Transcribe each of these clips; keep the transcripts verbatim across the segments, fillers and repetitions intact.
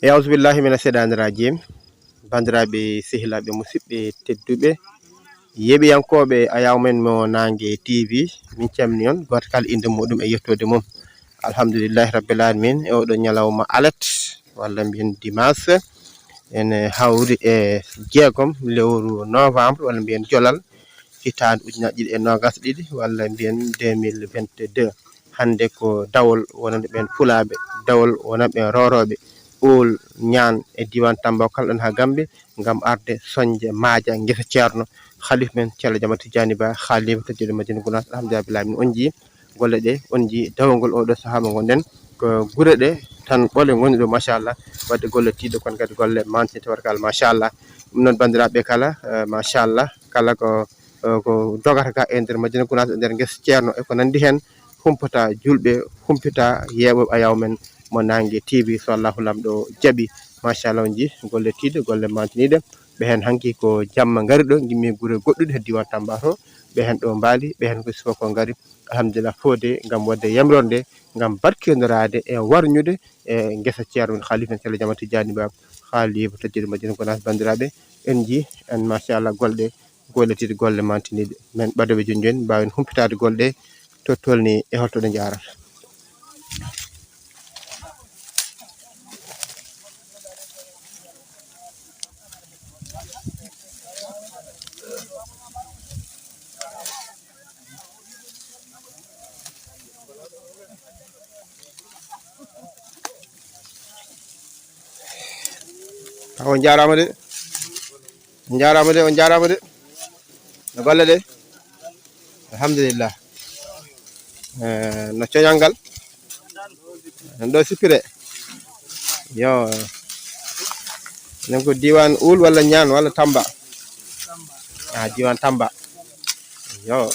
E awsu billahi mina seyɗaani rajim. Banndiraaɓe, sehilaaɓe, musidɓe tedduɓe, yeeɓiyankooɓe Ayaw men mo Naange T V, min calmini on, gooto kala innde muɗum e yettoode mum. Alhamdulillahi Rabbil Alamin, e oɗo ñalawma alet, walla mbiyen dimanche, ene hawri e jeegom lewru novembre, walla mbiyen jolal, hitaande ujunaaji ɗiɗi e noogas ɗiɗi, walla mbiyen deux mille vingt-deux. Hannde ko dawol wonande ɓeen Fulaaɓe, dawol wonande ɓeen Roorooɓe, Ool, Ñaan e diiwaan Tamba o kala ɗon haa Gambi, ngam arde soñde maaja ngesa Ceerno, Khalifa men Ceerno Jamal Tijjaani Ba, Khalifa tedduɗo Madina Gunaas. Alhamdulillahi Rabbil Alamin, on njii golle ɗe, on njii dawol ngol oɗo sahaa mo ngonɗen. Ko gure ɗe tan ɓole ngoni ɗo, machallah, waɗde golle tiiɗɗe, kono kadi golle manti tawarkal, machallah. Ɗum noon, banndiraaɓe kala, eh, machallah, kala ko, eh, ko dogata ka e nder Madina Gunaas, e nder ngesa Ceerno e ko nanndi heen, humpita juulɓe, humpita yeeɓooɓe Ayaw men mo Naange T V, so Allahu Laamɗo jaɓi. Machallah, on njii golle tiiɗɗe, golle mantiniiɗe. Ɓe heen hanki ko jamma ngari ɗo, ngimmi gure goɗɗuɗe he diiwaan Tamba to. Ɓe heen ɗo mbaali, ɓe heen ko suka ko ngari. Alhamdulillah, foode ngam waɗde yamrorde, ngam barkindoraade e warñude e ngesa Ceerno men Khalifa men Ceerno Jamal Tijjaani Ba, Khalifa tedduɗo Madina Gunaas. Banndiraaɓe, en njii en, machallah, golle gollitiiɗe, golle mantiniiɗe. Men ɓadooɓe jooni jooni mbaawen humpitaade golle ɗe to tolni e holto ɗe njaarata. On njaaraama de. On njaaraama de, on njaaraama de. No golle ɗe? Alhamdulillah. Eh, no coñal ngal? En ɗo sippire. Yo. Enen ko diiwaan Ool walla Ñaan walla Tamba? Ah, diiwaan Tamba. Yo.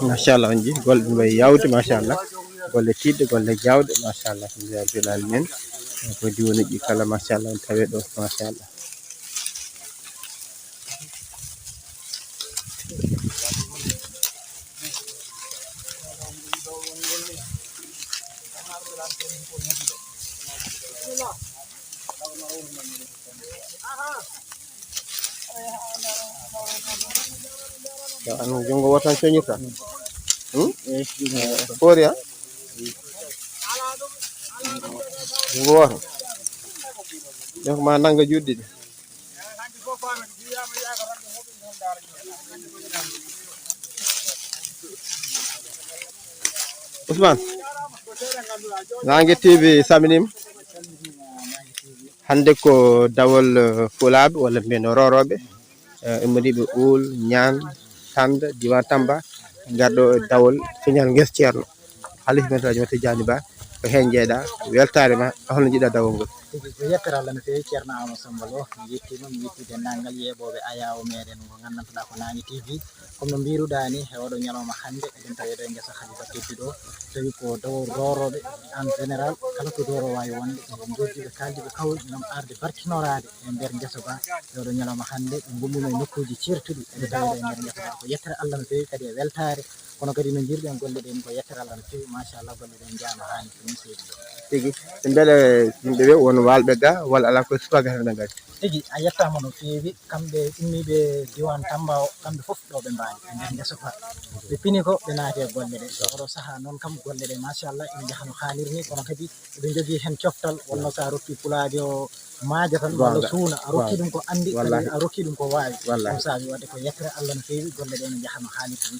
Machallah, on njii golle ɗe mbayi yaawde, machallah, golle tiiɗɗe, golle jaawɗe, machallah, alhamdulillahi rabbil alamin. Ko diiwanuuji kala, machallah, on tawe ɗo, machallah. An junngo wooto tan coñirta. Hmm? Foori, ha? Junngo wooto. Ɗen ko ma nannga juuɗe ɗiɗi. Ousmane, Naange T V salminiima. Hannde ko dawol, eh, Fulaaɓe walla mbiyen Roorooɓe, eh, immodiiɓe Ool, Ñaan, Tanda, diiwaan Tamba, ngarɗo e dawol coñal ngesa Ceerno. Khalifa men Ceerno Jamal Tijjaani Ba, ko heen njeeɗa, weltaare ma, holno njiɗɗa dawol ngol? Tigi ko yettere Allah no feewi, Ceerno Amadou Samba Lo, mi yettiima, mi yetti denndaangal yeeɓooɓe Ayaw meɗen ngo nganndantoɗaa ko Naange T V. Comme no mbiruɗaa ni, e oɗo ñalawma hannde, eɗen tawi ɗo e ngesa Habiba tedduɗo, tawi ko dawol roorooɓe en général, kala to dooro waawi wonde, ɓe njoɗdi ɓe kaaldi ɓe kawri ngam arde barkinoraade e nder ngesa ba. E oɗo ñalawma hannde, ɓe ngummiima e nokkuuji ceertuɗi, eɗen tawi ɗo e nder ngesa ba. Ko yettere Allah no feewi kadi e weltaare, kono kadi no njiiruɗen golle ɗe ni ko yettere Allah no feewi, machallah, golle ɗe njaama haa no feewi seydi. Tigi, mbele yimɓe ɓe won waalɓe ga, walla alaa koye subaka hannde ɓe ngari? Tigi, a yettaama no feewi, kamɓe ummiiɓe diiwaan Tamba o, kamɓe fof ɗo ɓe mbaali, e nder ngesa ba. Ɓe pini ko, ɓe naati e golle ɗe. So oɗo sahaa noon kam, golle ɗe, machallah, ene njaha no haaniri ni, kono kadi eɓe njogii heen coftal, wonno so a rokki pulaajo o maaja tan, walla suuna, a rokki ɗum ko anndi, kadi a rokki ɗum ko waawi. Ɗum saabi waɗde ko yettere Allah no feewi, golle ɗe no njaha no haaniri ni.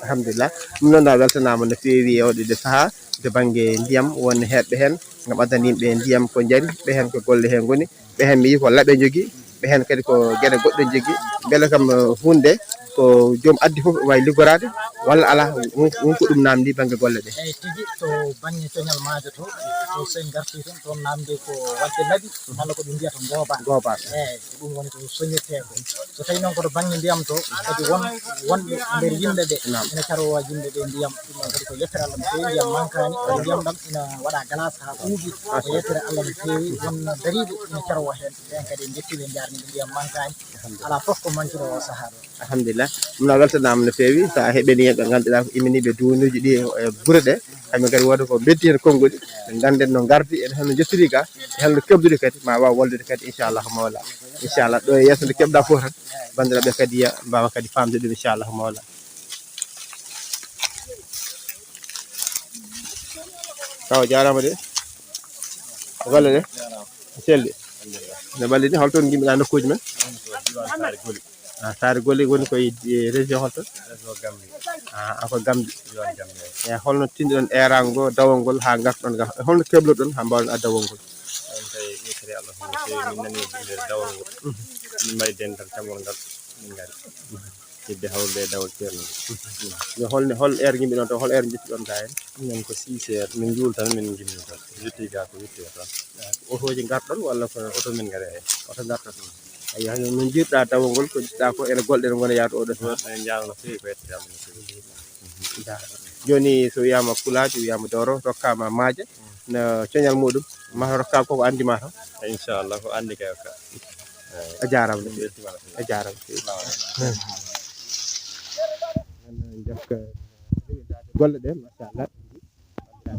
Alhamdulillah. Ɗum noon, a weltanaama no feewi e oɗo ɗo sahaa, to bannge ndiyam, won heɓɓe heen, ngam addande yimɓe ndiyam ko njari, ɓe heen ko golle heen ngoni, ɓe heen mi yii ko laɓe njogii, ɓe heen kadi ko geɗe goɗɗe njogii. Mbele kam, eh, huunde ko joom addi fof waawi liggoraade, walla alaa, won, won ko ɗum naamndi bannge golle ɗe? Eeyi, tigi, to bannge coñal maajo to, to so en ngartii toon, toon naamndi ko waɗde laɓi, walla ko ɓe mbiyata ngoobaan. Ngoobaan. Eeyi, ko ɗum woni ko soñirtee ko. So tawii noon ko to bannge ndiyam to, kadi won, wonɓe nder yimɓe ɓe, ene carwa yimɓe ɓe ndiyam, ɗum noon kadi ko yettere Allah no feewi, ndiyam mankaani, kadi ndiyam ɗam ina waɗa glace haa ɓuuɓi, ko yettere Allah no feewi, won dariiɓe ina carwa heen, ɓeen kadi en njettii ɓe, njaarnii ɓe, ndiyam mankaani, alaa fof ko manquinoo oo sahaa ɗo. Alhamdulillah. Ɗum noon weltanaama no feewi, so a heɓii heen ɓe ngannduɗaa ko imminiiɓe duunduuji ɗi e gure ɗe, kamɓe kadi wooda ko mbeddi heen konngol, ɓe ngannden no ngardi, en heen no njettori ga, e heen no keɓdori kadi, ma waaw wallude kadi, inchallahu mawla. Inchallah, ɗo e yeeso nde keɓɗa fof tan, banndiraaɓe kadi ya mbaawa kadi faamde ɗum, inchallahu mawla. Kaw jaaraama de. Golle ɗe? Selli. No balli ni, holto ngimmiɗa nokkuuji men? Ah, Saare Goli woni koye, eh, région holto? Région Gambie. Ah, a ko Gambie. Diwan Gambie. E holno tinɗon erango dawol ngol haa ngarton ga? Holno keblorɗon haa mbawɗon adda dawol ngol? On kay yettere Allah no feewi, min nani e dawol ngol. Min mari dental tamol ngal, min ngari. Yidde hawrude e dawol ceerno. Yo holne, hol heure ngimmiɗon to, hol heure njettuɗon ga hen? Min ko six heures, min juul tan, min ngimmi tan. Yetti ga ko yetti tan. Ko otooji ngarɗon walla ko oto min ngare hen? Oto ngarta tan. Aywa, no, no jiiɗɗa dawol ngol, ko jiɗɗa ko ene golle ɗe ngona yaade oɗo. Ɗe njaarno feewi ko yettere Allah no feewi. Joni so wiyama Pulaaji, wiyama Doro, rokkama maaje, no coñal muɗum, ma rokka ko, ko andi ma tan. Inchallah, ko andi kay ka. A jaarama no feewi. A jaarama no feewi. Jokka golle ɗe, machallah.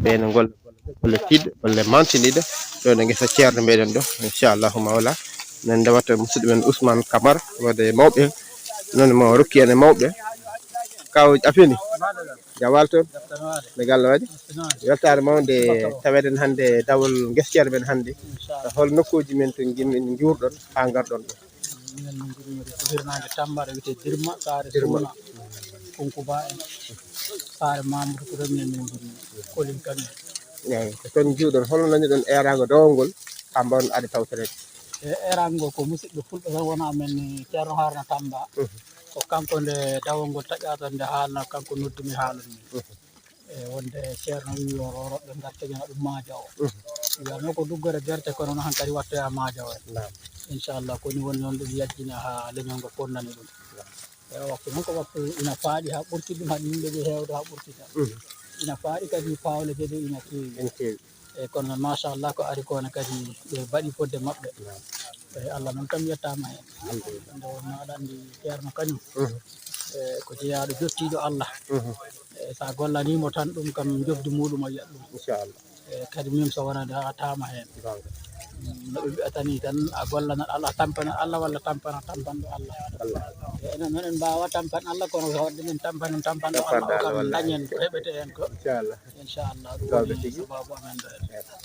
Ɓe no golle, golle, golle tiiɗɗe, golle mantiniiɗe. Ɗo no ngesa ceerno meɗen ɗo, inchallahu mawla. Men ndewata musidɗo men Ousmane Camara, wode mawɓe, noon mo rokki en e mawɓe. Kaw a fini? Jawal toon? Nde galle waɗi? Weltaare mawnde taweɗen hannde dawol ngesa ceerno men hannde. Hol nokkuuji men to ngimmi juurɗon haa ngarɗon ɗo? Minen min ngimmi ko hirnaange Tamba, ɗo wiyetee Dirma, Saare Dirma. Suuna, Kunkuba en, Saare Mamadou Koura, minen min ngimmi, Kolin Kane. Eeyi, ko toon njiwɗon, holno naniɗon eeraango dawol ngol, haa mbawɗon arde tawtoreede? E eeraango ngol ko musidɓe fulɓe tan wonaa men ni Ceerno Haruna Tamba. Mhm. Ko kanko nde dawol ngol taƴaa toon, nde haalna kanko noddumi haalani. Mhm. E wonde Ceerno wi yo rooroɓe ngar coñana ɗum maaja o. Mhm. Wiyano ko duggore gerte kono noon hankadi wattoya maaja o. Naam. Inchallah, ko ni woni noon ɗum yajjina haa leñol ngol fonnani ɗum. Naam. E o waktu noon ko waktu ina faaɗi haa ɓurti ɗum, haɗi yimɓe ɓe heewde haa ɓurtita. Mhm. Ina faaɗi kadi paawle geɗe ina keewi. Ina keewi. E kono machallah ko ari ko ne kadi ɓe mbaɗi fodde maɓɓe. Naam. E Allah noon kam yettaama heen. Alhamdulillah. Nde wonno aɗa anndi Ceerno kañum. Mhm. E ko jeyaaɗo jottiiɗo Allah. Mhm. E so a gollaniimo tan ɗum kam njoɓdi muɗum o yiyat ɗum. Inchallah. E kadi min so wonande a taama heen. Gonga. Mm, no ɓe mbi'ata ni tan a gollanat Allah, a tampanat Allah walla tampana tampanɗo Allah. Allah. E enen noon en mbaawa tampan Allah kono so waɗde min tampanen tampanɗo Allah o kam dañen ko heɓete heen ko. Inchallah. Inchallah, ɗum woni sababu amen ɗo.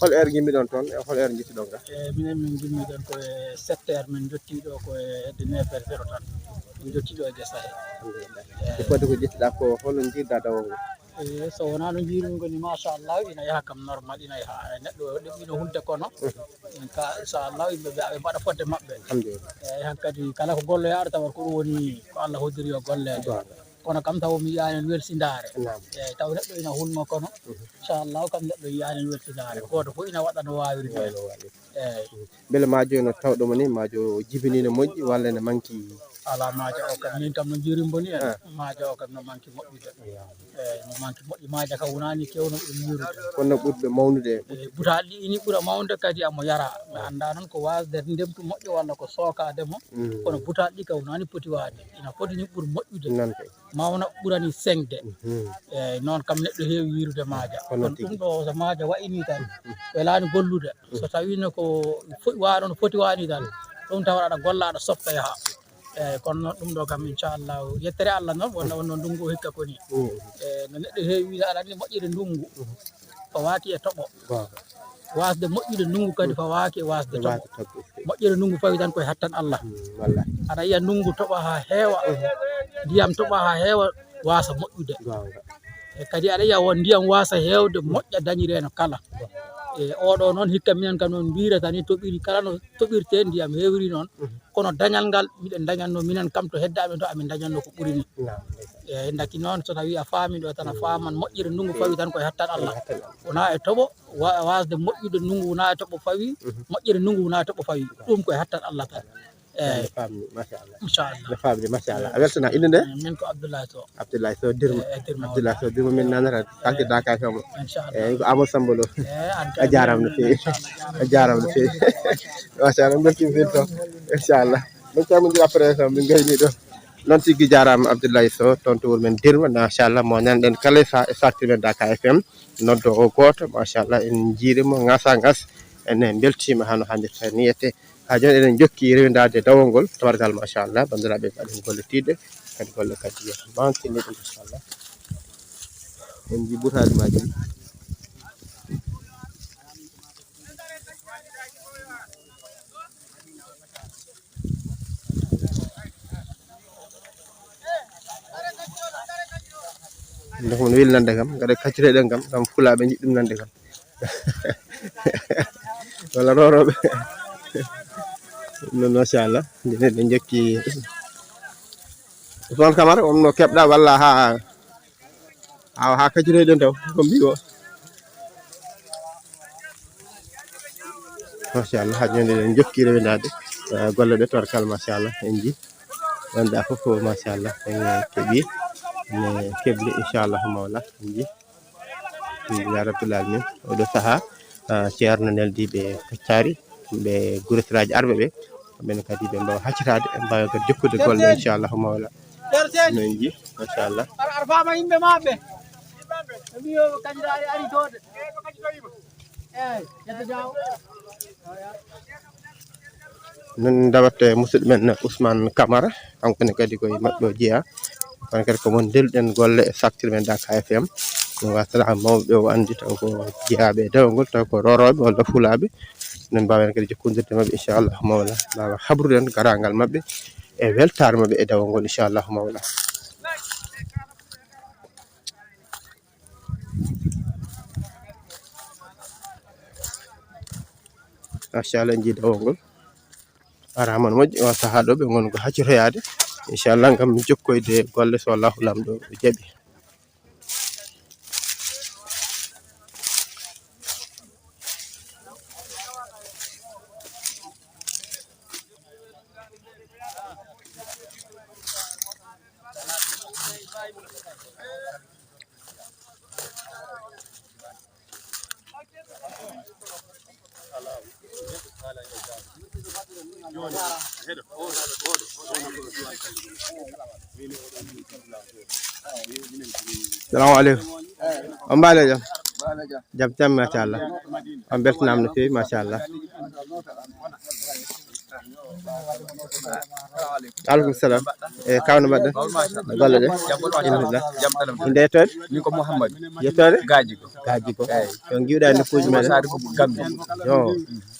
Hol heure ngimmiɗon toon e hol heure njettuɗon ga? E minen min ngimmi ɗon ko e sept heures, min njotti ɗo ko e hedde neuf heures zéro tan. Min njotti ɗo e gesa he. Alhamdulillah. E fodde ko ƴettuɗa ko, holno njiiruɗa dawol ngol? E so wonaa no njiirumi ngol ni, machallah, ina yaha kam normal, ina yaha. E neɗɗo ɗeɓɓino hulde kono. Mhm. Min ka, inchallah, yimɓe ɓe aɓe mbaɗa fodde maɓɓe. Alhamdulillah. E hankadi kala ko golloyaaɗo tawat ko ɗum woni ko Allah hoddiri yo golle. Kono kam taw mi yiyaani en welsindaare. Naam. Eeyi, taw neɗɗo ina hulma kono, mhm, inchallahu kam neɗɗo yiyaani en welsindaare. Gooto fof ina waɗa no waawiri. Waawiri. Eeyi. Mhm. Mbele maajo no tawɗo mo ni, maajo jibini no moƴƴi walla ne manki Alaa maaja o kam, min kam no njiirimbo ni en. Ah. Maaja o kam no manki moƴƴude. Eyi, no manki moƴƴi, maaja ka wonaani kewno ɗum yiirude. Kono ɓurɓe mawnude. E butaali ɗi ini ɓura mawnude kadi amo yara. Mi anndaa noon ko waasde ndemtu moƴƴo walla ko sookaade mo. Mm. Kono butaali ɗi ka wonaani poti waade. Ina poti ni ɓur moƴƴude. Noon kay. Mawna ɓurani seŋde. Mhm. Eyi, noon kam neɗɗo heewi yiirude maaja. Kono kono tigi. Ɗum ɗo so maaja wayi ni tan, welaani gollude. So tawiino ko fo-, waano no foti waani tan, ɗum tawata aɗa golla, aɗa soppa yaha. Eyi, kono noon ɗum ɗo kam, inchallahu, yettere Allah noon, wonno, wonno ndunngu o hikka ko ni. Mm. Eyi, no neɗɗo heewi wiide, aɗa anndi moƴƴere ndunngu, fawaaki e toɓo. Waaw. Waasde moƴƴude ndunngu kadi fawaaki e waasde toɓo. Waasde toɓo. Moƴƴere ndunngu fawi tan koye hattan Allah. Mm, wallahi. Aɗa yiya ndunngu toɓa haa heewa, ndiyam toɓa haa heewa, waasa moƴƴude. Goonga. E kadi aɗa yiya won ndiyam waasa heewde, moƴƴa dañireeno kala. E oɗo noon, hikka minen kam noon mbirata ni, toɓiri kala no toɓirte ndiyam heewiri noon. Mhm. Kono dañal ngal, miɗen dañatno minen kam to hedda amen to, amin dañatno ko ɓuri ni. Naam, ndeysaan. Eyi, ndaki noon, so tawi a faami ɗo tan, a faaman moƴƴere ndunngu fawi tan koye hattan Allah. Koye hattan Allah. Wonaa e toɓo, wa-, waasde moƴƴude ndunngu, wonaa e toɓo fawi, mhm, moƴƴere ndunngu, wonaa e toɓo fawi. Ɗum koye hattan Allah tan. Eyi. No faamni, machallah. Inchallah. No faamni, machallah. A weltana, innde nde? Min ko Abdoulaye Sow. Abdoulaye Sow Dirma. Eyi, Dirma. Abdoulaye Sow Dirma, min nanata, kanke Dakar kam. Inchallah. Eyi, ko Amadou Samba Lo. Eyi, an kay. A jaaraama no feewi. Inchallah. A jaaraama no feewi. Machallah, min mbeltiima feewi toon. Inchallah. Min calmondira après tan, min ngayni ɗo. Noon tigi jaaraama Abdoulaye Sow, toon to wuro men Dirma, machallah, mo nanɗen kala e sa-, e sarti men Dakar F M. Noddo o gooto, machallah, en njiiri mo, ngasa ngas. En mbeltiima hano hannde tan niyete. Haa jooni eɗen njokki rewindaade dawol ngol, tabarkalla, machallah, banndiraaɓe, mbaɗen golle tiiɗɗe, kadi golle kadi mantinii ɗum, machallah. En njii butaali maaji ɗi. Nde ko weli nande kam, kadi kaccureɗen kam, kam fulaaɓe njiɗi ɗum nande kam. Walla roroɓe. Non, machallah. Ndene ɓe jokki Ousmane Camara, on no keɓɗa walla ha, ha, ha kaccureɗen taw, ko mbiwo. Machallah, ha joni en jokki rewindaade, eh, golle ɗe, tabarkalla, machallah, en ji. Wonde a fof, machallah, en keɓi, en kebli, inchallah, mawla, en ji. Alhamdulillah Rabbil Alamin. Oɗo saha, ah, Ceerno neldiiɓe Kaccari, ɓe gure siraaji arɓe ɓe, ɓen kadi ɓe mbawa haccitaade, ɓe mbawa kadi jokkude golle, inchallahu mawla. No en ji, machallah. Ar-, arfaama yimɓe maɓɓe. Ɓe mbiyo kandidaa ari toon. Eey, yetta jaaw. Min ndewat e musidɗo men Ousmane Camara, kanko ne kadi ko e maɓɓe o jeyaa. Kono kadi ko mon ndeluɗen golle e sartire men Dakar F M. Ɗum wasalaama mawɓe o anndi taw ko jeyaaɓe e dewol ngol, taw ko rorooɓe walla fulaaɓe. Min mbaawen kadi jokkondirde maɓɓe, inchallahu mawla. Mbaawa habrude en garaangal maɓɓe e weltaare maɓɓe e dewol ngol, inchallahu mawla. Machallah, en njii dawol ngol. Araama no moƴƴi, on sahaa ɗo ɓe ngoni ko haccotoyaade. Inchallah, ngam jokkoyde golle, so Allahu Laamɗo jaɓi. Salamu aleykum. On mbaali e jam? Jam tan, machallah. On mbeltanaama no feewi, machallah. Aleykum salam. E kawno mbaɗɗen? Golle ɗe? Alhamdulillah. Inde e toon? Min ko Mouhammad. Yettoode? Gaaji ko. Gaaji ko. Eyi. Yo ngiwɗa e nokkuuji meɗen. Saare ko Gambi. Yo.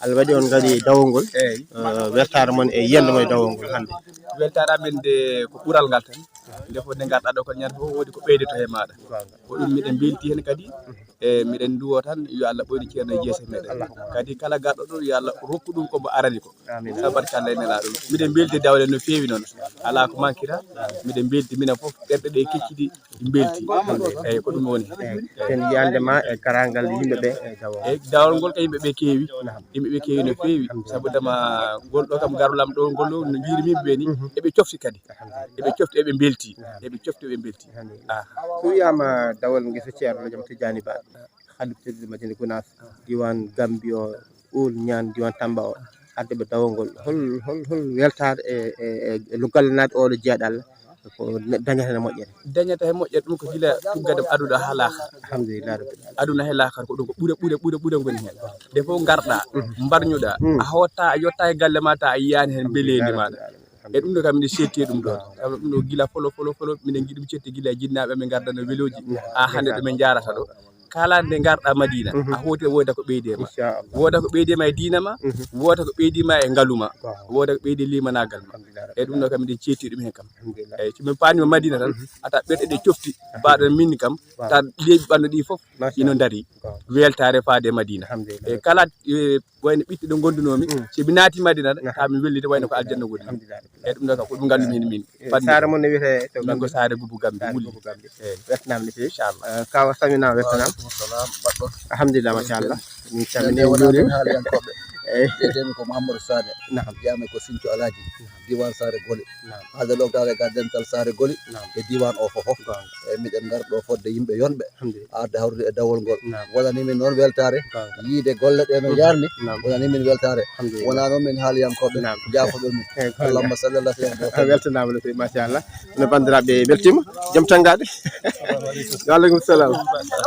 Allah waɗi on ngaɗi dawol ngol. Eyi. Eh, weltaare mon e yiyannde mon e dawol ngol hannde. Weltaare amen de ko ɓural ngal tan. Nde fof nde ngarɗa ɗo ko ñande fof woodi ko ɓeydoto he maaɗa. Ko ɗum miɗen mbelti heen kadi. E miɗen nduwo tan yo Allah ɓoynu ceerno e jeese meɗen. Kadi kala garɗo ɗo yo Allah rokku ɗum ko mo arani ko. Amin. Tabarkalla e Nelaaɗo. Miɗen mbelti dawle no feewi noon. Alaa ko mankira. Miɗen mbelti minen fof, ɓerɗe ɗe keccidi, mbelti. Eyi, ko ɗum woni. Eyi, sen yiyande ma e karangal yimɓe ɓe e dawol. Eyi, dawol ngol ka yimɓe ɓe keewi. Yimɓe ɓe keewi no feewi. Sabu dama ngol ɗo kam, garulam ɗo ngol ɗo, no njiirmi ɓe ni, eɓe cofti kadi. Eɓe cofti, eɓe mbelti. Eɓe cofti, eɓe mbelti. Ah. So wiyama dawol ngesa Ceerno Jam Tijani Ba, Khalif Teddude Madina Gunaas, diwan Gambi o, Oul Niane, diwan Tamba o, adde ɓe dawol ngol. Hol, hol, hol weltaare e, e, e, e luggal naaɗo oɗo jeeɗal, ko ne-, dañata heen moƴƴere? Dañata heen moƴƴere ɗum ko gila tuggade aduna haa laakara. Alhamdulillah rabbil alamin. Aduna he laakara ko ɗum ko ɓure, ɓure, ɓure, ɓure ngoni heen. Nde fof ngarɗa, mbarñuɗa, a hotta, a yotta e galle ma, ta a yiyaani heen mbeleendi maaɗa. E ɗum ɗo kam, miɗen cetti e ɗum ɗo. Sabu ɗum ɗo gila folo, folo, folo, miɗen njiɗi ɗum cetti gila e jinnaaɓe, min ngarda no welooji. Haa hannde ɗo min njaarata ɗo. Kala nde ngarɗa Madina, a hooti, wooda ko ɓeyde ma. Inchallah. Wooda ko ɓeyde ma e diina ma, wooda ko ɓeydi ma e ngalu ma, wooda ko ɓeydi limanaagal ma. Alhamdulillah. E ɗum ɗo kam, miɗen cetti ɗum heen kam. Alhamdulillah. Eyi, so min paanima Madina tan, a ta ɓerɗe ɗe cofti, mbaɗon min kam, ta leeɓi ɓanndu ɗi fof, ino ndari. Weltaare faade Madina. Alhamdulillah. E kala, e, wayno ɓiɓɓe ɗo ngondunoomi, so mi naati Madina tan, haa mi welliti wayno ko aljanna woni. Alhamdulillah. Eyi, ɗum ɗo kam ko ɗum nganndu min, min. Eyi, saare mon ne wiyetee to Gambi? Min ko saare Bubu Gambi, saare Wuli. Bubu Gambi. Eyi. Weltanaama no feewi. Inchallah. Eh, kaw salminaama, weltanaama. Wa aleykum salam, baɗɗo. Alhamdulillah, machallah. Min calminii, min njuuriima. Haaliyankooɓe. Eyi. Mbiyetee-mi ko Mouhamadou Sané. Naam. Jeyaa-mi ko Sinthiou Alhaji. Diwan Saare Gole. Naam. Haade lowtaare ga dental Saare Gole. Naam. E diwan o fof. Goonga. Eyi, miɗen ngar ɗo fodde yimɓe yonɓe. Alhamdulillah. Arde hawrude e dawol ngol. Naam. Wonanii min noon weltaare. Goonga. Yiide golle ɗe no njaarni. Naam. Wonanii min weltaare. Alhamdulillah. Wonaa noon min haaliyankooɓe. Naam. Jaafoɗon min. Eyi, goonga. Allahumma salli ala sayyidina Muhammad. A weltanaama no feewi, machallah. No banndiraaɓe beltiima. Jam tan ngaɗe. Wa aleykum salam.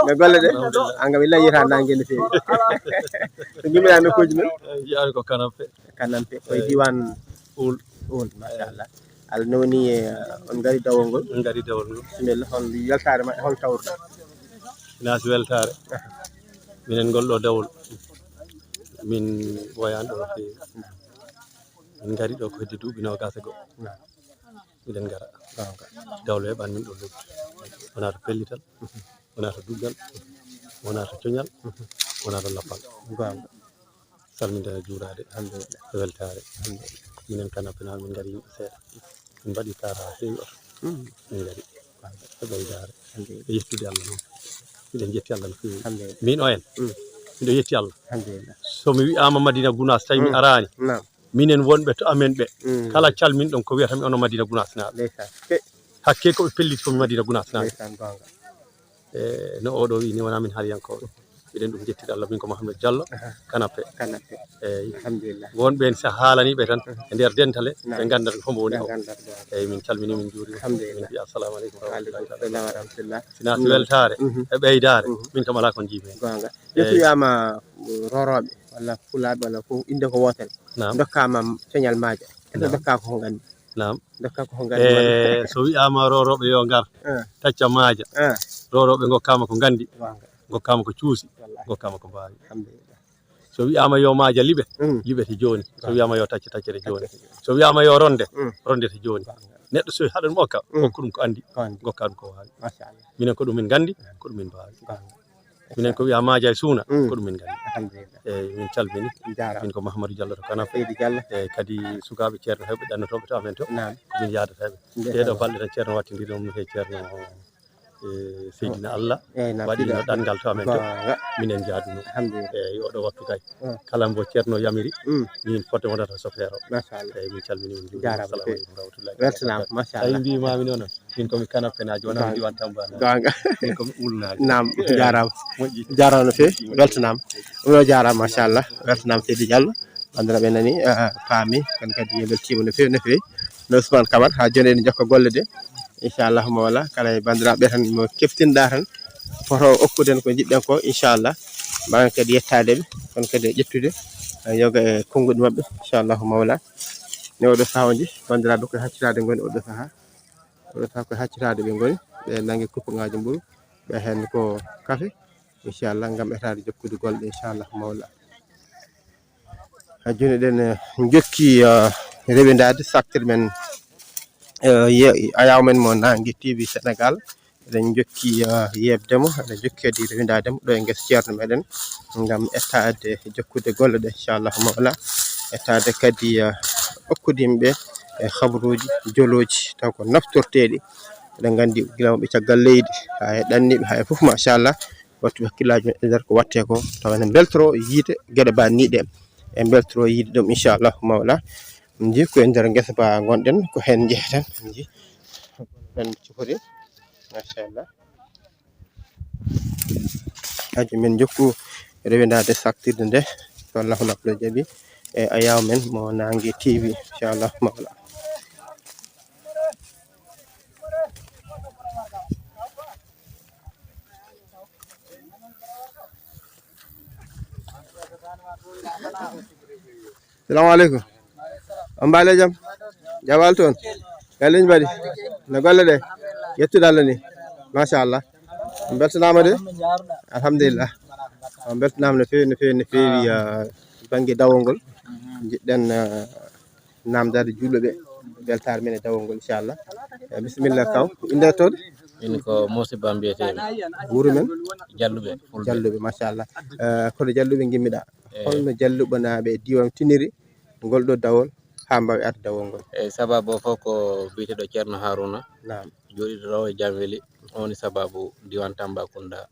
No golle ɗe? An kam, illa yiyata nangue no feewi. To ngimmiɗa nokkuuji men? Eyi, jiyaaɗo ko Kanampe. Kanampe, koye diwan Oul. Oul, machallah. Allah newni, eh, on ngari dawol ngol. On ngari dawol ngol. Bisimilla, hol weltaare maɓɓe, hol tawruɗa? Ina si weltaare. Minen ngol ɗo dawol, min ɓooyaani ɗo no feewi. Min ngari ɗo ko hedde duuɓi noogaas e go'o. Naam. Miɗen ngara. Goonga. Dawol heɓaani min ɗo lobbi. Wonaa to pellital, wonaa to duggal, wonaa to coñal, wonaa to lappal. Goonga. Salminde e juuraade. Alhamdulillah. E weltaare. Alhamdulillah. Minen Kanampenaaɓe, min ngari yimɓe seeɗa. Min mbaɗi kaara haa heewi oto. Mm. Min ngari. E ɓeydaare. Alhamdulillah. E yettude Allah noon. Miɗen yetti Allah no feewi. Alhamdulillah. Min o en. Mm. Miɗo yetti Allah. Alhamdulillah. So mi wiyaama Madina Gunaas, tawi mi araani. Naam. Minen wonɓe to amen ɓe. Mm. Kala calminɗon ko wiyata mi ono Madina Gunaas naaɓe. Ndeysaan. Ke- Hakke ko ɓe pelliti ko mi Madina Gunaas naaɓe. Ndeysaan, goonga. E no oɗo wiyi ni, wonaa min haaliyankooɓe. Miɗen ɗum jettiri Allah, min ko Mahamadou Diallo, Aha. Kanape. Kanape. Eyi. Alhamdulillah. Wonɓe en, so a haalanii ɓe tan, Aha. e nder dental he, Naam. ɓe nganndat hombo woni Ɓe o. Nganndat ɗo. Eyi, min calminii, min njuuriima. Alhamdulillah. Min mbiya assalamu aleykum wa Wa aleykum rahmatullahi salam wa rahmatullah. Sina si weltaare, Mhm. e ɓeydaare, Mhm. min kam alaa ko njiimi heen. Goonga. So Eyi. wiyama roroɓe walla fulaaɓe walla fof innde ko wootere. Naam. Dokkama coñal maaja. Eto Naam. dokka ko ko nganndi. Naam. Dokka ko ko nganndi. E, so wiyama roroɓe yo ngar, Eh. tacca maaja. Eh. Roroɓe gokkama ko nganndi. Goonga. Gokkama ko cuusi. Wallahi. Gokkama ko mbaawi. Alhamdulillah. So wiyama yo maaja liɓe, Mm. liɓete jooni. So Goonga. wiyama yo tacce, taccete jooni. Taccete jooni. So wiyama yo ronde, Mm. rondete jooni. Goonga. Neɗɗo so haɗan mo okka, Mm. okku ɗum ko anndi, Ko anndi. gokka ɗum ko waawi. Machallah. Minen ko ɗum min nganndi, ko ɗum min mbaawi. Goonga. Minen ko wiya maaja e suuna, Mm. ko ɗum min nganndi. Alhamdulillah. Eyi, min calmini, Jaaraama. min ko Mahamadou Diallo to Kanape. Seydi Diallo. Eyi, kadi sukaaɓe Ceerno heewɓe ɗannotooɓe to amen to, Naan. ko min yaadata ɓe. Ndeysaan. Ɗee ɗoo balɗe tan Ceerno wattindiri ɗum e Ceerno, e Seydina Allah. Eyi, naam, Waɗi Seydi no Allah. ɗanngal to amen to. Goonga. Minen njaaduno. Alhamdulillah. Eyi, oɗo waktu kay. Mm. Kala mbo Ceerno yamiri, Mm. min fodde wonata sofeero. Machallah. Eyi, min calmini, min njuuriima. Jaaraama. Assalamu aleykum wa rahmatullahi. Weltanaama, machallah. Tawi mbiimaami noon, min ko mi Kanapenaajo, wonaa mi Goonga. diwan Tamba. Goonga. Min ko mi Ulnaajo. Naam, jaaraama. Moƴƴi. Jaaraama no feewi, weltanaama. Ɗum ɗo jaaraama, machallah. Weltanaama Seydi Diallo. Banndiraaɓe nani, ah, paami, kono kadi en mbeltiima no feewi, no feewi. No Ousmane Camara, haa jooni eɗen njokka golle ɗe. Inchallahu mawla, kala e banndiraaɓe tan mo keftinɗa tan, foto okkuden ko njiɗɗen ko, inchallah. Mbaawen kadi yettaade ɓe, kono kadi e ƴettude, eh, yoga e konnguɗi maɓɓe, inchallahu mawla. Ne oɗo sahaa on nji, banndiraaɓe ko e haccitaade ngoni oɗo sahaa. Oɗo sahaa ko e haccitaade ɓe ngoni, ɓe nangi kuppuŋaaji mburu, ɓe heen ko kafe, inchallah, ngam etaade jokkude golle, inchallah mawla. Ha jooni eɗen, eh, njokki, eh, rewindaade saktir men, eh, ye-, ayaw men mo Naange T V Sénégal. Eɗen njokki, eh, yeeɓde mo, eɗen njokki kadi rewindaade mo ɗo e ngesa ceerno meɗen, ngam ettaade jokkude golle ɗe, inchallah mawla. Ettaade kadi, eh, okkude yimɓe e habruuji, jolooji, taw ko naftorteeɗi. Eɗen nganndi gila wonɓe caggal leydi, haa e ɗanniiɓe, haa e fof, machallah, wattu hakkillaaji maɓɓe e nder ko waɗtee ko, tawa ene mbeltoro yiide geɗe ba nii ɗe. E mbeltoro yiide ɗum, inchallahu mawla. Nji ko e nder ngesa ba ngonɗen, ko heen njeheten, nji. Ɗen cukori, machallah. Haji men jokku rewindaade saktirde nde, so Allahu Rabbi jaɓi, e ayaw men mo Naange T V, inchallah mawla. Salamu aleykum. On mbaali e jam? Jam wal toon? Galleeji mbaɗi? No golle ɗe? Yettude Allah ni. Machallah. On mbeltanaama de? Alhamdulillah. On mbeltanaama no feewi, no feewi, no feewi, ah, bannge dawol ngol. Njiɗɗen, ah, naamndaade juulɓe ɓe, weltaare men e dawol ngol, inchallah. Eh, bisimilla kaw, innde toon? Min ko Moussa Ba mbiyeteemi. Wuro men? Jalluɓe, Fulɓe. Jalluɓe, machallah. Eh, kono Jalluɓe ngimmiɗaa. Eh. Holno Jalluɓe naaɓe e diiwaan tiniri ngol ɗo dawol haa mbaawi arde dawol ngol? Eh, sababu o fof ko biyeteeɗo Ceerno Haruna. Naam. Jooɗiiɗo ɗo e Jamweli, o woni sababu diiwaan Tambacounda.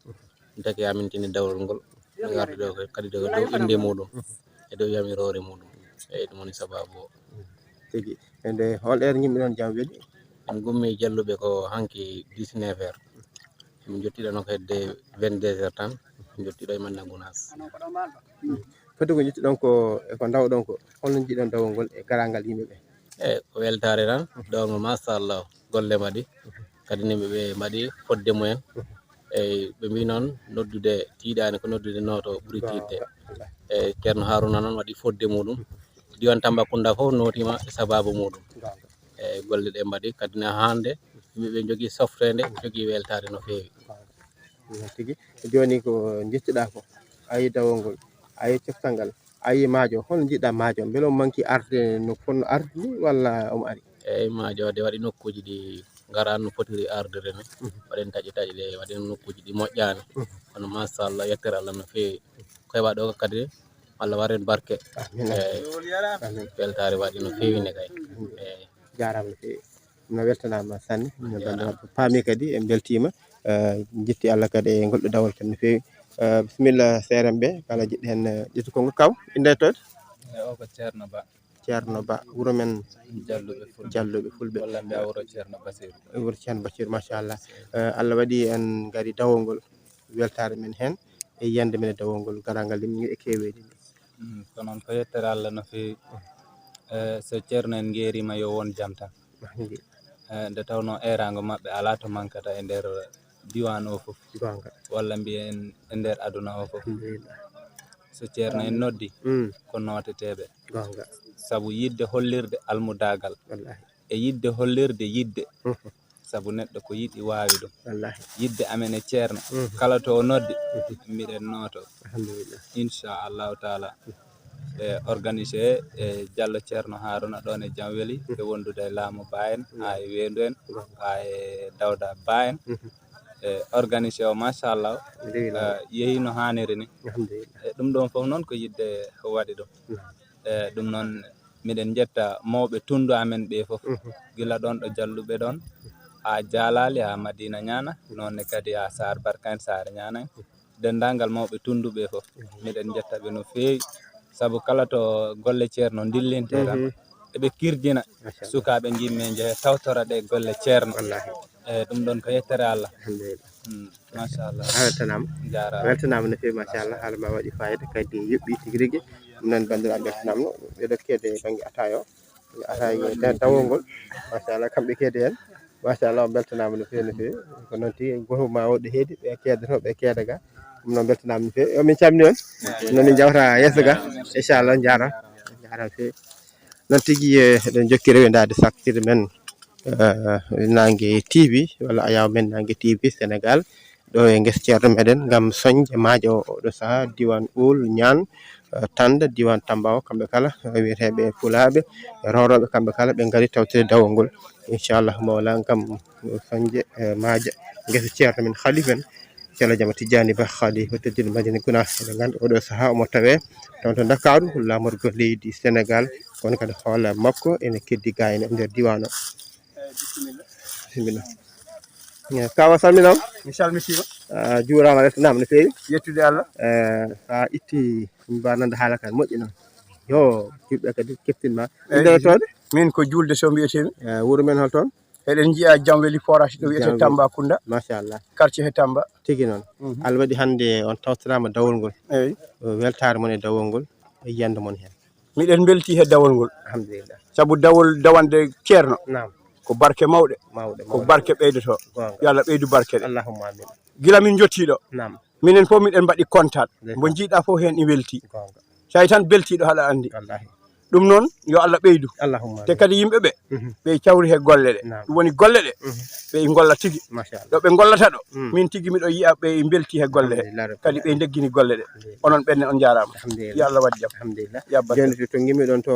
Ndeke amin tini dawol ngol. Ngardi ɗo kadi ɗo dow innde muɗum. E dow yamiroore muɗum. Eyi, ɗum woni sababu o. Tigi. E nde hol heure ngimmi ɗon Jamweli? En ngummi Jalluɓe ko hanki dix-neuf heures. Min jottiɗo noon ko hedde vingt-deux heures tan. Min jottiɗo e Manna Gunaas. Foti ko jottiɗon ko, e ko ndawɗon ko, holno njiɗon dawol ngol e garaangal yimɓe ɓe? Eyi, ko weltaare tan. Ɗo mo machallah, golle mbaɗi. Kadi yimɓe ɓe mbaɗi fodde mumen. Eyi, ɓe mbii noon noddude tiiɗaani, ko noddude nooto ɓuri tiiɗde. Eyi, Ceerno Haruna noon waɗi fodde muɗum. Diiwaan Tambacounda fof nootiima e sababu muɗum. Eyi, golle ɗe mbaɗi, kadi na hannde yimɓe ɓe njogii softeende, njogii weltaare no feewi. Tigi. Jooni ko njettuɗaa ko, a yii dawol ngol, a yii coftal ngal, a yii maajo, holno njiɗɗaa maajo? Mbele o manki arde no fotno arde ni, walla omo ari? Eyi, maajo de waɗi nokkuuji ɗi ngaraa no fotiri ardere ni. Mhm. Waɗen taƴe taƴe ɗe, waɗen nokkuuji ɗi moƴƴaani. Mhm. Kono machallah, yettere Allah no feewi. Ko heɓaa ɗo kadi, Allah waɗan barke. Amin. Eyi. Amin. Weltaare waɗi no feewi ne kay. Amin. Eyi. Jaaraama no feewi. No weltanaama sanne. No banndiraaɓe paami kadi, en mbeltiima. Eh, njetti Allah kadi e ngol ɗo dawol kadi no feewi. Eh, bisimilla, seerenɓe, kala jiɗɗo heen, eh, ƴettu konngol kaw, innde toon? Eyi, o ko Ceerno Ba. Ceerno Ba, wuro men? Jalluɓe Fulɓe. Jalluɓe Fulɓe. Walla mbiya wuro Ceerno Basiru. Wuro Ceerno Basiru, machallah. Eh, Allah waɗi en ngari dawol ngol, weltaare men heen, e yiyannde men e dawol ngol, garaangal yimɓe e keweeɗi. Mm, ko noon, ko yettere Allah no feewi. Eh, so Ceerno en ngeeriima, yo won jam tan. Mahdi. Eh, nde tawnoo eeraango maɓɓe alaa to mankata e nder diiwaan o fof. Goonga. Walla mbiyen e nder aduna o fof. Alhamdulillah. So Ceerno en noddi, mm, ko nooteteeɓe. Goonga. Sabu yiɗde hollirde almudaagal. Wallahi. E yiɗde hollirde yiɗde. Mhm. Sabu neɗɗo ko yiɗi waawi ɗum. Wallahi. Yiɗde amen e Ceerno. Mhm. Kala to o noddi, mhm, miɗen nooto. Alhamdulillah. Inchallahu taala. E organisé e Jallo Ceerno Haruna ɗoon e Jamweli, mhm, e wondude e Laamu Ba en, mhm, haa e Weendu en, mhm, haa e Dawda Ba en. Mhm. E organisé o, machallah, alhamdulillah, eh, yehi no haaniri ni. Alhamdulillah. E ɗum ɗoon fof noon ko yiɗde waɗi ɗum. Mhm. E ɗum noon, miɗen njetta mawɓe tunndu amen ɓe fof, mhm, gila ɗoon ɗo Jalluɓe ɗoon, haa Jaalaali, haa Madina Ñaana, noon ne kadi haa Saare Barka en, Saare Ñaana en, denndaangal mawɓe tunndu ɓe fof, mhm, miɗen njetta ɓe no feewi, sabu kala to golle Ceerno ndillintee tan, mhm, eɓe kirjina, machallah, sukaaɓe ngimmi njehe tawtora ɗe golle Ceerno. Wallahi. Eyi, ɗum ɗoon ko yettere Allah. Alhamdulillah. Mm, machallah. A weltanaama. Jaaraama. A weltanaama no feewi, machallah. Haala ma waɗi fayida, kadi yoɓɓi tigi rigi. Ɗum noon, banndiraaɓe, mbeltanaama no. Ɓe ɗo keede bannge ataayo. Ataayo da-, dawol ngol. Machallah, kamɓe keede heen. Machallah, on mbeltanaama no feewi, no feewi. Ko noon tigi, gooto ma o ɗo heedi, ɓe keedoto, ɓe keeda ga. Ɗum noon, mbeltanaama no feewi. Yo min calmini on. No min njawta yeeso ga. Inchallah, on njaaraama. On njaaraama feewi. Noon tigi, eh, eɗen njokki rewindaade saktirde men, eh, Naange T V, walla ayaw men Naange T V Sénégal, ɗo e ngesa ceerno meɗen, ngam soñde maajo o, oɗo sahaa, diiwaan Oul Niane, eh, Tanda, diiwaan Tamba o, kamɓe kala, eh, wiyeteeɓe Pulaaɓe, e Rorooɓe, kamɓe kala ɓe ngari tawtire dawol ngol, inchallah mawla, ngam soñde, eh, maaja ngesa ceerno men, Khalifa en, Ceerno Jama Tijjaani Bah Khalifa Teddinɗo Madina Gunaas. Eɗen nganndi oɗo sahaa omo tawee toon to Ndakaaru, laamorgo leydi Senegaal, Kono kadi hoolaare makko ene keddi gaa ene nder diiwaan o. Bisimilla. Kaw, a salminaama? Mi salmitiima. A juuraama, a weltanaama no feewi. Yettude Allah. Eh, so a itti, mi mbaa nande haala kan moƴƴi noon. Yo, juɓɓe kadi keftin ma. Eyi, inde e toon? Min ko Juulde Sow mbiyetee-mi. Eh, wuro men hol toon? Eɗen njiya Jamweli forage ɗo wiyetee Jamweli. Tambacounda. Machallah. Quartier he Tamba. Tigi noon. Mhm. Allah waɗi hannde on tawtoraama dawol ngol. Eyi. Weltaare mon e dawol ngol, e yiyannde mon heen. Miɗen mbeltii he dawol ngol. Alhamdulillah. Sabu dawol dawande Ceerno. Naam. Ko barke mawɗe. Mawɗe, ko mawɗe. Barke ɓeydoto. Goonga. Yo Allah ɓeydu barke ɗe. Allahumma amin. Gila min njottii ɗo. Naam. Minen fof miɗen mbaɗi kontaat. Ndeysaan. Mbo njiiɗaa fof heen ina weltii. Goonga. So a yii tan beltiiɗo haɗa anndi. Wallahi. Ɗum noon, yo Allah ɓeydu. Allahumma amin. Te kadi yimɓe ɓe, mhm, ɓe cawri he golle ɗe. Naam. Ɗum woni golle ɗe, mhm, ɓe ngolla tigi. Machallah. Ɗo ɓe ngollata ɗo, mm, min tigi miɗo yiya ɓe mbeltii he golle he. Alhamdulillah rabbil alamin. Kadi ɓe ndeggini golle ɗe. Alhamdulillah. Onon ɓenne on njaaraama. Alhamdulillah. Yo Allah waɗ jam. Alhamdulillah. Yabba. Jooni to, to ngimmi ɗon to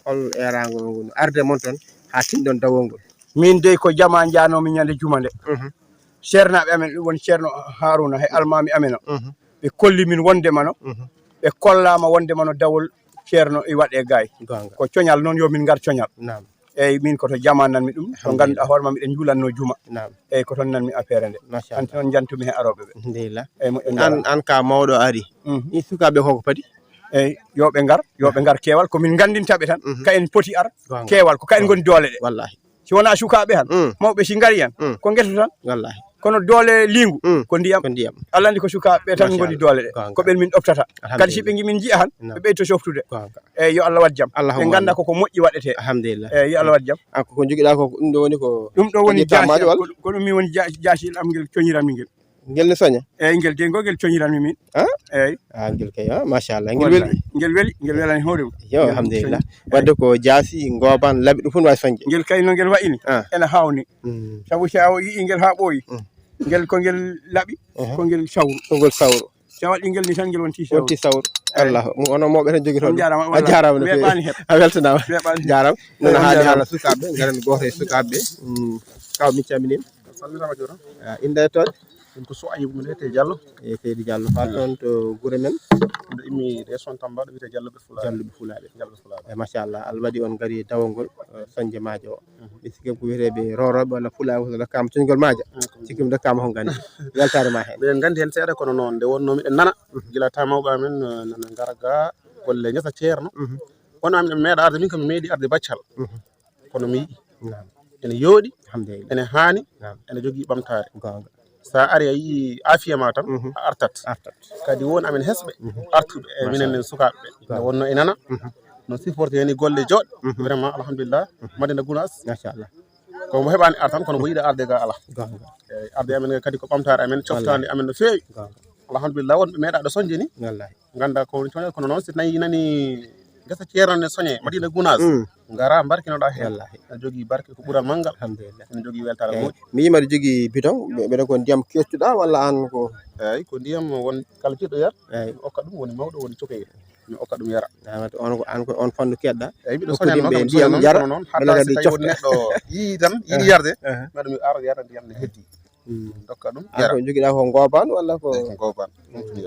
hol eeraango ngon arde mon toon haa tinɗon dawol ngol? Min dey ko jamaa njaanoomi ñande juma nde. Mhm. Ceernaaɓe amen, ɗum woni Ceerno Haruna he almaami amen o. Mhm. Ɓe kolli min wonde mano. Mhm. Ɓe kollaama wonde mano dawol Ceerno e waɗe gaay. Goonga. Ko coñal noon, yo min ngar coñal. Naam. Eyi, min ko to jamaa nan-mi ɗum, to alhamdulillah, ngannduɗaa hoore ma miɗen njuulanno juma. Naam. Eyi, ko toon nan-mi affaire nde. Machallah. Hanti noon njantumi he arooɓe ɓe. Alhamdulillah. Eyi, moƴƴon. An, an ka mawɗo ari. Mhm. Ɗin sukaaɓe ko ko padi? Eyi, yo ɓe ngar, yo ɓe ngar keewal, ko min nganndinta ɓe tan. Mhm. Ka en poti ar, goonga, keewal, ko ka en, goonga, ngoni doole ɗe. Wallahi. Si wonaa sukaaɓe tan, mm, mawɓe si ngari tan, mm, ko ngeto tan. Wallahi. Kono doole liingu, mm, ko ndiyam. Ko ndiyam. Allah anndi ko sukaaɓe ɓe tan ngoni doole ɗe. Machallah. Goonga. Ko ɓen min ɗoftata. Alhamdulillah. Kadi si ɓe ngi min njiya tan, naam, ɓe ɓeyto softude. Goonga. Eyi, yo Allah waɗ jam. Allahumma amin. Ɓe ngannda ko ko moƴƴi waɗetee. Alhamdulillah. Eyi, yo Allah waɗ jam. An ko ko njogiɗaa ko, ɗum ɗo woni ko, ko jaasi am, walla? Ko, ko ɗum mi woni ja-, jaasi am ngel coñiranmi ngel. Ngel ne soña? Eyi, ngel de, ngol ngel coñiranmi min. Ah? Eyi. Ah, ngel kay, ah, machallah. Ngel weli? Wallahi. Ngel weli, ngel welani hoore mum. Yo, ngel alhamdulillah. Soñi. Wadde ko jaasi, ngooban, laɓi, ɗum fof ne waawi soñde. Ngel kay no ngel wa'ini. Ah. Ena haawni. Mm. Sabu si a yi'ii ngel haa ɓooyi. Mm. Ngel ko ngel laɓi, aha, ko ngel sawru. Ko ngel sawru. Si a waɗii ngel ni tan, ngel wonti sawru. Wonti sawru. Eyi. Allah, mo-, onon mawɓe tan jogii toon. On njaaraama, a wallahi. Jaaraama no feewi. Weeɓaani heɓ. A weltanaama. Weeɓaani heɓ. Jaaraama. Noon, on haali njaaraama. Haala sukaaɓe, ngaren gooto e sukaaɓe. Mm. Kaw, min calminiima. A salminaama, a juuraama. Ah, innde e toon? Min ko Souaïbou, mi wiyetee Diallo. E Seydi Diallo, faa toon to gure men? Miɗo immii région Tamba, ɗo wiyetee Diallo Ɓe Fulaaɓe. Diallo Ɓe Fulaaɓe. Diallo Ɓe Fulaaɓe. E, machallah, Allah waɗi on ngari dawol ngol, eh, soñde maaje o. Mhm. Mi sikki ko wiyeteeɓe Roorooɓe walla Fulaaɓe walla Kaama Cunngol Maaja. Mm, ko. Sikki mi dokkaama ko nganndi. Weltaare ma heen. Miɗen nganndi heen seeɗa, kono noon nde wonnoo miɗen nana, mhm, gila taa mawɓe amen, eh, nana ngara ga golle ngesa Ceerno. Mhm. Kono amin en meeɗa arde, min kam mi meeɗi arde Baccal. Mhm. Kono mi yi'i. Naam. Ene yooɗi, alhamdulillah, ene haani, naam, ene jogii ɓamtaare. Goonga. So a ari a yi'i aafiya ma tan, mhm, a artat. Artat. Kadi won amen hesɓe, mhm, artuɓe e, machallah, minen en sukaaɓe ɓe. Goonga. Nde wonnoo e nana, mhm, no supporté ni golle jooɗɗe. Mhm. Vraiment, alhamdulillah, mhm, Madina Gounass. Machallah. Ko mo heɓaani ar tan, kono ko yiɗa arde ga alaa. Goonga. Eyi, arde amen kadi ko ɓamtaare amen, coftaande, wallahi, amen no feewi. Goonga. Alhamdulillah, wonɓe meeɗaaɗo soñde ni. Wallahi. Ngannda ko woni coñal, kono noon si tawi nani ngesa Ceerno ne soñe, Madina Gounass, mm, ngara mbarkinoɗaa heen. Wallahi. Ene jogii barke, ko ɓural manngal. Alhamdulillah. Ene jogii weltaare, eyi, moƴƴo. Mi yii mbaɗa jogii bidon, mbe-, mbeɗa ko ndiyam keeccuɗaa walla aan ko? Eyi, ko ndiyam won kala jiɗɗo yar. Eyi. Mi okka ɗum, woni mawɗo, woni cokayel. Mi okka ɗum yara. Ah, on ko, aan ko on fannu keɗɗa. Eyi, miɗo soñan noon, ndiyam yara, kono noon, hatta si tawi won neɗɗo yii tan, yiɗi yarde, aha, mbaɗa mi ara yara ndiyam ne heddi. Mm. Dokka ɗum, ah, yara. Ko njogiɗaa ko ngooban walla ko? Eyi, ko ngooban. Ɗum tigi.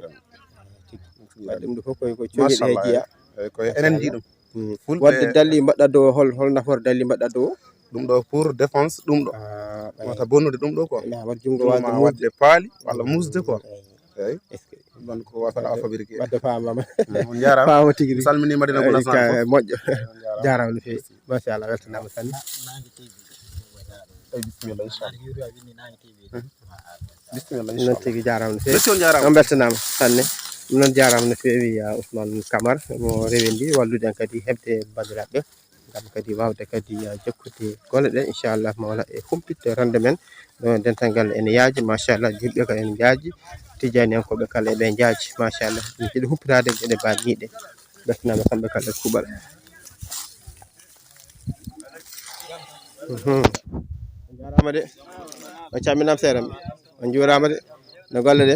Tigi. Ɗum tigi. Waɗi ɗum ɗo fof koye, ko coñiɗi he, machallah, jeyaa. Eyi, ko enen njii ɗum. Mm. Fulɓe. Waɗde dalli mbaɗɗa dow, hol, hol nafoore dalli mbaɗɗa dow? Ɗum ɗo pour défense, ɗum ɗo. Ah, eyi. Wata bonnude ɗum ɗo quoi. Ina waɗa junngo waasde muusde. Waɗde paali walla muusde quoi. Eyi. Eyi. Est-ce que ɗum ɗon ko wasana o fabriqué. Wadde faamama. Mm, on njaaraama. Faama tigi rigi. Mi salminii Madina Gounass naan fof. Moƴƴo. On njaaraama. Jaaraama no feewi. Merci. Machallah, weltanaama sanne. Eyi, bisimilla, inchallah. Mhm. Bisimilla, inchallah. Noon tigi, jaaraama no feewi. Merci, on njaaraama. On mbeltanaama sanne. Noon jaaraama no feewi, ya Ousmane Camara, mo rewindi wallude en kadi heɓde banndiraaɓe. Ngam kadi waawde kadi, ah, jokkude golle ɗe, inchallah, mawla e humpitde renndo men. Ɗo dental ngal ene yaaji, machallah, julɓe kala ene njaaji, tijjaaniyankooɓe kala eɓe njaaji, machallah. Ene njiɗi humpitaade geɗe baaɗe ɗe. Mbeltanaama kamɓe kala e kuuɓal. Mhm. On njaaraama de. On calminaama seeɗa. On njuuraama de. No golle ɗe?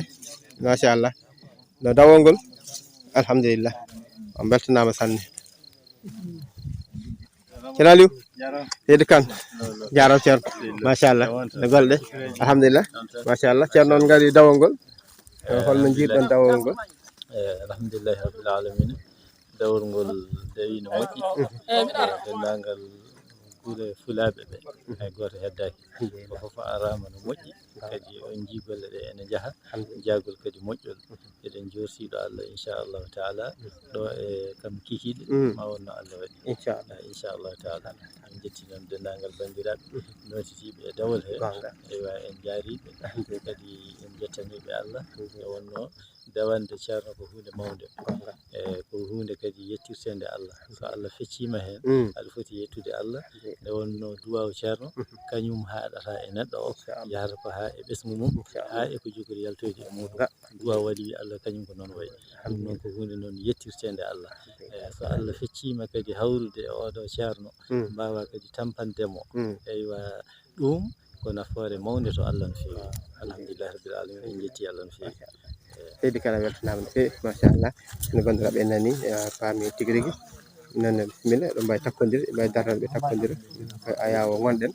Machallah. No dawol ngol? Alhamdulillah. On mbeltanaama sanne. Ceerno Aliou? Seydi Kane. Jaaraama, Ceerno. Machallah. No golle ɗe? Alhamdulillah. Machallah. Ceerno, on ngari dawol ngol? Eh, holno njiiɗon dawol ngol? Eh, alhamdulillahi rabbil alamina. Dawol ngol dawi no moƴƴi. Denndaangal gure fulaaɓe ɓe, hay gooto heddaaki. Ko fof araama no moƴƴi. Kadi on njii golle ɗe ene njaha. Jaagol kadi moƴƴol. Eɗen njortii ɗo Allah, inchallahu taala. Ɗo e kam kikiiɗe, ma won no Allah waɗi. Inchallah. Inchallahu taala. En njetti noon denndaangal banndiraaɓe nootitiiɓe e dawol he. Eywa, en njaariiɓe. Kadi en njettaniiɓe Allah. E wonno dawande Ceerno ko huunde mawnde. E ko huunde kadi yettirteende Allah. So Allah fecciima heen, aɗa foti yettude Allah. Nde wonno duwaaw Ceerno, kañum haaɗata e neɗɗo o, yahata ko haa e ɓesngu mum, haa e ko jogori yaltoyde e muɗum. Duwaaw waɗi wi Allah kañum ko noon wayi. Ɗum noon ko huunde noon yettirteende Allah. E so Allah fecciima kadi hawrude e oɗo Ceerno, mbaawa kadi tampande mo. Eywa, ɗum ko nafoore mawnde to Allah no feewi. Alhamdulillahi rabbil alamin, en njetti Allah no feewi. Seydi Kala weltanaama no feewi, machallah. No banndiraaɓe en nani, eh, paami tigi rigi. Noon ne, bisimilla, ɗo mbawi takkondir, mbawi darnal ɓe takkondira. Ko ayaawo ngonɗen.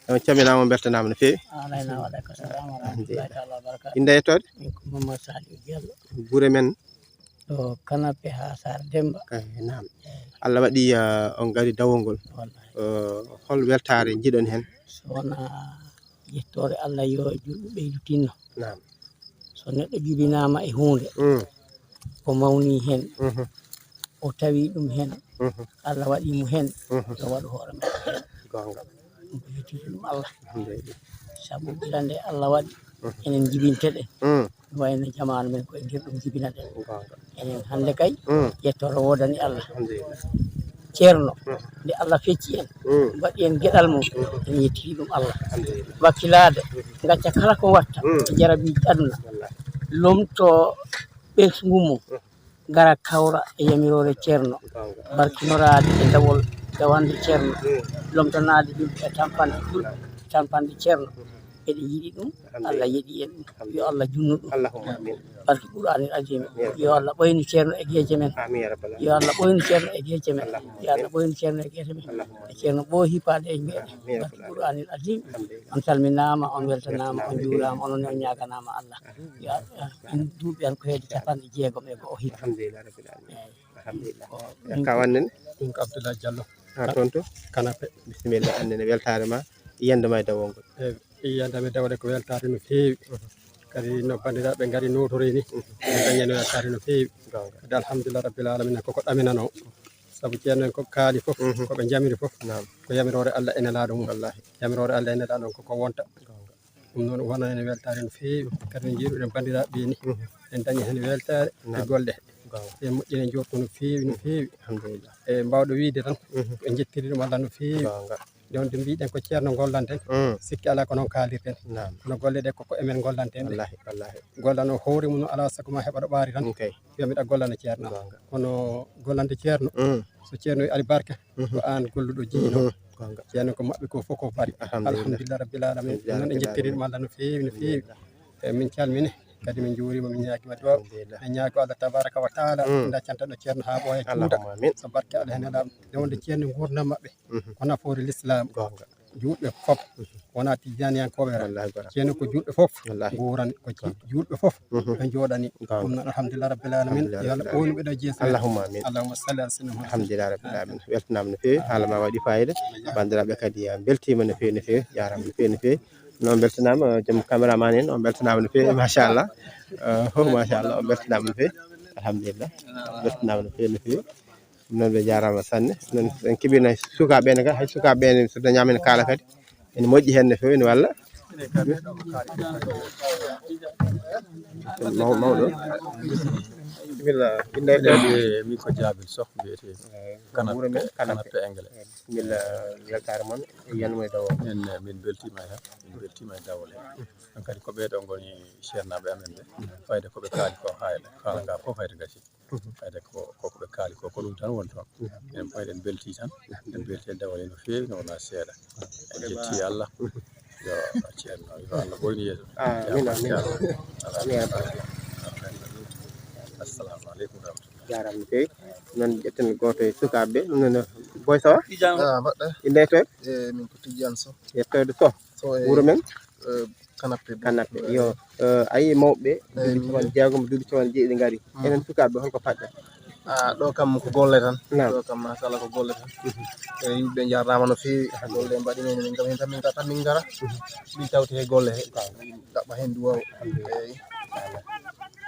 On calminaama, on mbeltanaama no feewi. Alayna wa aleykum salam wa rahmatullahi taala wa barakatuh. Innde e yettoode? Min ko Mamadou Saliou Diallo. Gure men? Ɗo Kanape haa Sar Demba. Eh, naam. Allah waɗi, eh, on ngari dawol ngol. Wallahi. Eh, hol weltaare njiɗon heen? So wonaa yettoore Allah, yo julɓe ɓeydu tinno. Naam. So neɗɗo jibinaama e huunde, o mawni heen, o tawi ɗum heen, Allah waɗi mo heen, yo waɗu hoore makko heen. Goonga. Ɗum ko yettude ɗum Allah. Alhamdulillah. Sabu gila nde Allah waɗi, enen jibinteɗen. Wayno jamaanu men ko e nder ɗum jibinaɗen. Goonga. Enen hannde kay, yettoore woodani Allah. Alhamdulillah. Ceerno, nde Allah fecci en, waɗi en geɗal mum, en yettiri ɗum Allah. Alhamdulillah. Wakkilaade, ngacca kala ko watta, e jarabiiji aduna. Wallahi. Lomto ɓesngu mum, gara kawra e yamiroore Ceerno, barkinoraade e dawol dawande Ceerno, lomtanaade yimɓe e tampanɗe julɓe, tampanɗe Ceerno. Eɗen yiɗi ɗum, Allah yeɗi en ɗum. Yo Allah junnu ɗum. Allahumma amin. Barke Qur'aanil Aziim. Yo Allah ɓoynu Ceerno e geece men. Amin ya rabbal alamin. Yo Allah ɓoynu Ceerno e geece men. Yo Allah ɓoynu Ceerno e geece men. E Ceerno ɓooyi paade e meɗen. Barke Qur'aanil Aziim. On calminaama, on weltanaama, on njuuraama, onon ne on ñaaganaama Allah. Yo Allah, en duuɓi an ko heedi capanɗe jeegom e go'o hikka. Alhamdulillah rabbil alamin. Alhamdulillah. Ko min Ka wannen? Min ko Abdoulaye Diallo. Ha toon to? Kanape. Bisimilla, anne ne weltaare ma, yiyannde ma e dawol ngol. E yiyannde am e dawol ko weltaare no feewi. Kadi no banndiraaɓe ngari nootorii ni, en dañi heen weltaare no feewi. Goonga. Kadi alhamdulillah rabbil alamin, koko ɗaminanoo. Sabu ceerno en ko kaali fof, ko ɓe njamiri fof, naam, ko yamiroore Allah e Nelaaɗo mum. Wallahi. Yamiroore Allah e Nelaaɗo on koko wonta. Goonga. Ɗum noon wonani en weltaare no feewi. Kadi no njiiruɗen banndiraaɓe ɓe ni, en dañi heen weltaare e golle. Goonga. En moƴƴini njortu no feewi, no feewi. Alhamdulillah. E mbaawɗo wiyde tan, en njettiri ɗum Allah no feewi. Goonga. Nde wonde mbiɗen ko ceerno gollanten, sikki alaa ko noon kaalirten. Naam. Kono golle ɗe koko emen gollanten ɗe. Wallahi, wallahi. Gollano hoore mum no alaa sago ma heɓa ɗo ɓaari tan. Ɗum kay. Wiya mbiɗa gollana ceerno. Goonga. Kono gollande ceerno, so ceerno wi ari barka, ko aan golluɗo jiyno. Goonga. Ceerno ko maɓɓe ko fof ko bari. Alhamdulillah. Alhamdulillah rabbil alamin. Alhamdulillah. Noon en njettiri ɗum Allah no feewi, no feewi. Alhamdulillah. E min calmini, kadi min njuurima, min ñaagima duwaw. Alhamdulillah. Min ñaago Allah tabaraka wa taala, daccanta ɗo ceerno haa ɓooya tuuta. Allahumma amin. So barke Allah heen e laaɓa. Nde wonde ceerno nguurndam maɓɓe, ko nafoore l'islam. Goonga. Juulɓe fof, wonaa tijjaaniyankooɓe tan. Wallahi, goonga. Ceerno ko juulɓe fof, wallahi, nguurani, ko juulɓe fof ɓe njooɗani. Goonga. Ɗum noon, alhamdulillah rabbil alamin. Alhamdulillah. Yo Allah ɓoynu ɓe ɗo jeeso. Allahumma amin. Allahumma salli ala sayyidina Muhammad. Alhamdulillah rabbil alamin. Weltanaama no feewi, haala ma waɗi fayida. Banndiraaɓe kadi, a mbeltiima no feewi, no feewi, jaaraama no feewi, no feewi. No, on mbeltanaama, joom cameraman en, on mbeltanaama no feewi, machallah. Eh, oh, machallah, on mbeltanaama no feewi. Alhamdulillah. On mbeltanaama no feewi, no feewi. Ɗum noon ɓe njaaraama sanne. Noon en keɓiino sukaaɓe ɓe ne kadi, hay sukaaɓe ɓe ne so dañaama ene kaala kadi. Ene moƴƴi heen no feewi, ene walla. Maw-, mawɗo. Bisimilla, innde e Min ko Jaabil Soh mbiyetee. Kanape, Kanape Engele. Bisimilla, weltaare mon, e yiyannde mon e dawol. Min, min mbeltiima heen, min mbeltiima e dawol heen. Ɗum kadi ko ɓee ɗoo ngoni ceernaaɓe amen ɓe. Fayde ko ɓe kaali ko hayla, kaala ngaa fof hayde gasi. Kadi ko, ko ko ɓe kaali ko, ko ɗum tan woni toon. Enen fof eɗen mbeltii tan, en mbeltii e dawol he no feewi, no wonaa seeɗa. En njettii Allah. Yo ceerno, yo Allah ɓoynu yeeso. Amin, amin. Amin. Assalamu aleykum wa rahmatullah. Jaaraama no feewi. Noon ƴetten gooto e sukaaɓe ɓe, ɗum noon Boy Sawa. Ah, mbaɗɗa? Innde e yettoode? Eh, min ko Tidiane Soh. Yettoode Soh. Soh e wuro men? Eh, Kanappe. Kanappe, yo. Eh, a yii mawɓe ɓe, duuɓi capanɗe jeegom, duuɓi capanɗe jeeɗiɗi ngari. Enen sukaaɓe, holko paɗɗen? Ah, ɗo kam ko golle tan. Naam. Ɗo kam, machallah, ko golle tan. E yimɓe njaarnaama no feewi. Golle mbaɗi men, min kam, min kam, min kam, min ngara. Min tawti he golle he. Ɗaɓɓa heen duwaw. Eeyi.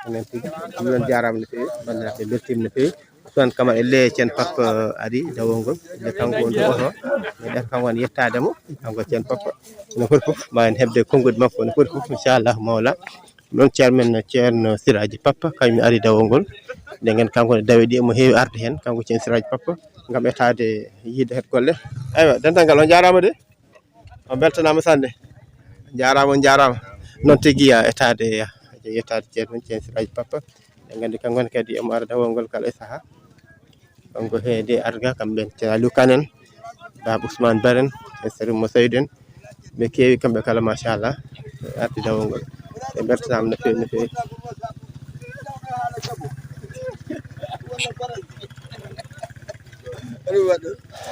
Enen tigi, ɗum noon jaaraama no feewi. Banndiraaɓe, mbeltiima no feewi. Ousmane Camara, elle ceen papa ari dawol ngol. Elle kanko woni oto. Min ɗaɓɓata kanko woni yettaade mo. Kanko ceen papa. No foti fof, ma en heɓde konnguɗi makko, no foti fof, inchallah, mawla. Noon ceerno men, ceerno Siraaji Papa, kañum ari dawol ngol. Nde ngen kanko ne dawe ɗi, emo heewi arde heen, kanko ceerno Siraaji Papa, ngam etaade yiide het golle. Aywa, dental ngal, on njaaraama de. On mbeltanaama sanne. Njaaraama, on njaaraama. Noon tigi, ya etaade, ya etaade ceerno men, ceerno Siraaji Papa. En nganndi kanko ne kadi emo ara dawol ngol kala e sahaa. Kanko heedi arga, kamɓe en, ceerno Aliou Kane en, Baaba Ousmane Bari en, e Seri Mo Seydu en. Ɓe keewi kamɓe kala, machallah. Ɓe arti dawol ngol. Ɓe mbeltanaama no feewi, no feewi.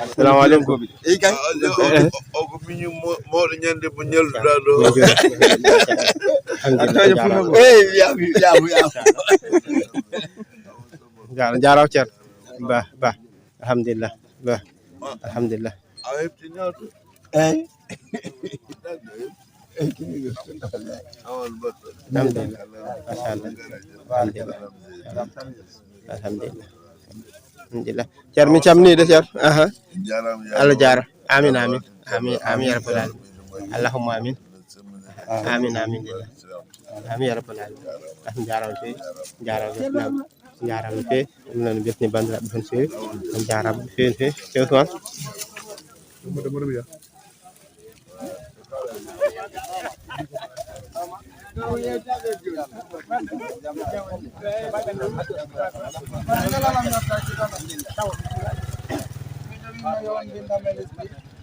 Assalamu aleykum. Eyi kay. O ko miñum mawɗo ñande mo ñalluɗaa ɗo. Eyi, wiya, wiya, wiya. Jaara-, jaaraama ceerno. Ba, ba. Alhamdulillah. Ba. Alhamdulillah. A heɓtinaɗo. Eyi. Alhamdulillah. Machallah. Alhamdulillah. Alhamdulillah. Alhamdulillah. Ceerno, min calminii de, ceerno. Aha. Jaaraama, jaaraama. Allah jaara. Amin, amin. Amin, amin, ya rabbal alamin. Allahumma amin. Amin, amin. Amin, ya rabbal alamin. Amin, jaaraama feewi. Jaaraama feewi. Jaaraama no feewi. Ɗum noon, mbeltanii banndiraaɓe toon feewi. On njaaraama no feewi, no feewi. Ceerno Ousmane.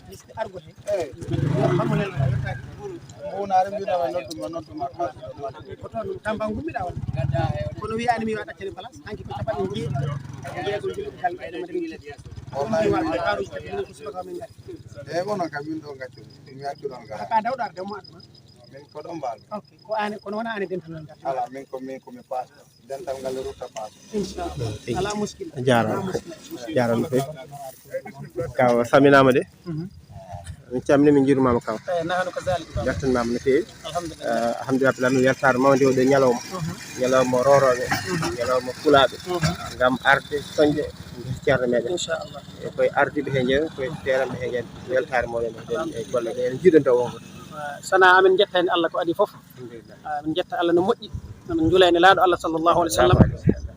Miski argo he. Eyi. Hammo nel ma, yettaaki. Mbunaare mbiɗa wa noddu ma, noddu ma. Ko toon Tamba ngummiɗaa won. Kono wiyaani mi waɗa cene place, hanki ko capanɗe jeeɗiɗi. Jeego jilluɓe kala ɓe ɗo mbaɗa min. Wallahi. Ɗum mi waɗa, kaaruuji tati, minen ko subaka min ngari. Eyi, kono kam min ɗo ngaccu. Mi accu ɗon ga. Ka dawɗo arde mo aduna. Min ko ɗon mbaal. Ok, ko aan, kono wonaa aan e dental ngal ngal. Ala, min ko, min ko mi paas. Dental ngal rutta paas. Inchallah. Ala muskil. Jaaraama. Jaaraama feewi. Kaw, salminaama de. Mhm. Min calminii, min njuurimaama kaw. Eh, nahnu kazalik, baba. Mbeltanaama no feewi. Alhamdulillah. Eh, alhamdulillah, mi weltaare mawnde oo ɗoo ñalawma. Mhm. Ñalawma roorooɓe. Mhm. Ñalawma pulaaɓe. Mhm. Ngam arde soñde ceerno meɗen. Inchallah. E koye ardiiɓe he njeeya, koye seeranɓe he njeeya. Weltaare mooɗon e golle ɗe en njiɗanta wongo. Ah, sana amin njettani Allah ko adii fof. Alhamdulillah. Ah, min njetta Allah no moƴƴi. Min njula e Nelaaɗo Allah sallallahu alaihi wasallam.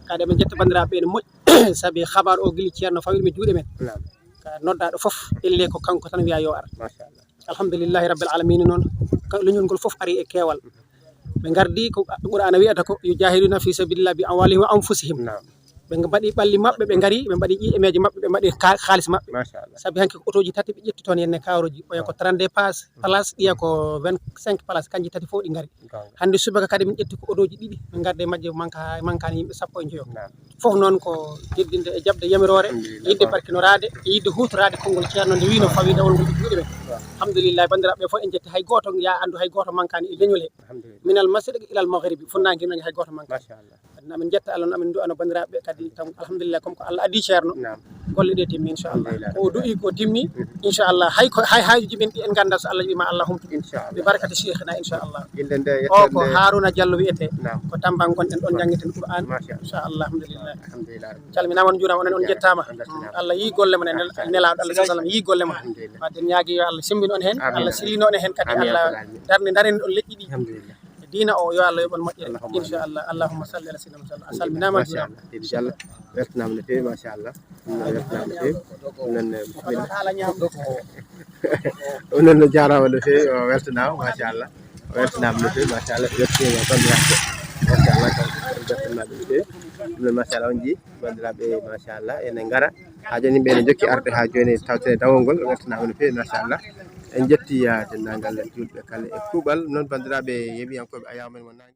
Kadi min njetta banndiraaɓe no moƴƴi. Sabi habaar o gila ceerno fawii mi juuɗe men. Naam. Ka noddaaɗo fof, elle ko kanko tan wiya yo ar. Machallah. Alhamdulillahi rabbil alamin noon, ka leñol ngol fof ari e keewal. Ɓe ngardi ko Qur'aana wiyata ko, "Yujahiduna fi sabilillah bi amwalihim wa anfusihim." Naam. Ɓe mbaɗi ɓalli maɓɓe, ɓe ngari, ɓe mbaɗi ƴi'emeeje maɓɓe, ɓe mbaɗi ka-, kaalis maɓɓe. Machallah. Sabi hanki ko otooji tati ɓe ƴetti toon henne kaaroji, oya ko trente-deux paas, place, ɗiya ko vingt-cinq place, kanji tati fof ɗi ngari. Goonga. Hannde subaka kadi min ƴetti ko otooji ɗiɗi, min ngardi e majje manka-, mankaani yimɓe sappo e njoyo. Naam. Fof noon ko teddinde e jaɓde yamiroore, alhamdulillah, yidde barkinoraade, e yidde huutoraade konngol ceerno nde wiino fawi dawol ngol e juuɗe men. Waaw. Alhamdulillah, banndiraaɓe fof en njetti, hay gooto ya anndu, hay gooto mankaani e leñol he. Alhamdulillah. Minal masiɗi ilal maghribi, funnaange men hay gooto mankaani. Machallah. Amin njetta Allah, amin ndu'ano banndiraaɓe kadi tan, alhamdulillah, comme ko Allah adii ceerno. Naam. Golle ɗe timmi, inchallah. Alhamdulillah. Ko o du'i ko timmi, mhm, inchallah. Hay ko, hay haajuuji men ɗi en nganndaa so Allah wiima Allah humtu. Inchallah. Bi barakati cheikhina, inchallah. Innde nde, o ko Haruna Diallo wiyetee. Naam. Ko Tamba ngonɗen ɗon, njannginten Qur'an. Machallah. Inchallah, alhamdulillah. Alhamdulillah. Calminaama, on njuuraama, onon on njettaama. Alhamdulillah. Allah yii golle mon, e nel-, nelaaɗo Allah sallallahu alaihi wasallam yii golle mon. Alhamdulillah. Wadde ñaagi yo Allah semmbin on heen, amin, Allah sellino on heen kadi, amin, Allah darni, darani on leƴƴi ɗi. Alhamdulillah. Diina o, yo Allah yoɓ on moƴƴere. Allahumma amin. Inchallah. Allahumma salli ala sayyidina Muhammad. A salminaama, a juuraama. Machallah. Seydi Diallo, weltanaama no feewi, machallah. Weltanaama no feewi. Onon, eh, bisimilla. Onon no jaaraama no feewi, o weltanaama, machallah. O weltanaama no feewi, machallah. Weltanaama banndiraaɓe. Machallah, kam, kam, weltanaama no feewi. Ɗum noon, machallah, on njii, banndiraaɓe, machallah, ene ngara. Haa jooni, ɓe ene njokki arde haa jooni, tawtene dawol ngol, weltanaama no feewi, machallah. En njetti, ah, denndaangal juulɓe kala e kuuɓal. Noon, banndiraaɓe yeeɓiyankooɓe, a yaawa men mo naange.